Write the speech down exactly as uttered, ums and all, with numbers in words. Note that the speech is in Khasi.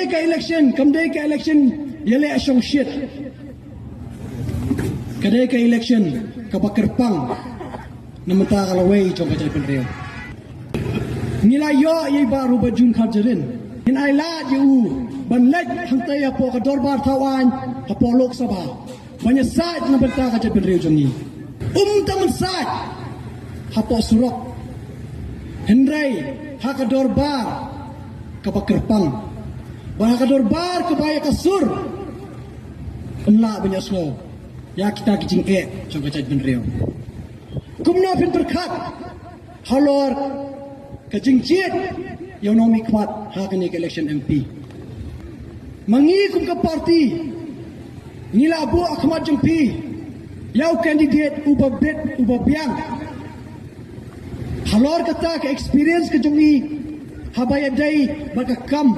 Ka election kam dei ka election ïaleh shongshit. Ka dei ka election kaba kyrpang na mynta ka lawei jong ka jaitbynriew. Ngi la ïoh ïa i Bah Robert June Kharjahrin. Ngin ailad ïa u ban leit hangtei hapoh ka dorbar thaw aiñ hapoh Lok Sabha ban ïa said na bynta ka jaitbynriew jong ngi. Um tang ban said hapoh surok, hynrei ha ka dorbar kaba kyrpang, bad ha ka dorbar kaba ïa ka sur, yn lah ban ïa sngew ïa kita ki jingeh jong ka jaitbynriew. Kumno phin pyrkhat halor ka jingjied ïa u nongmihkhmat ha kane ka election M P? Ma ngi kum ka party ngi la buh ha khmat jong phi ïa u candidate uba bit uba biang halor kata ka experience ka jong i haba ïadei bad ka kam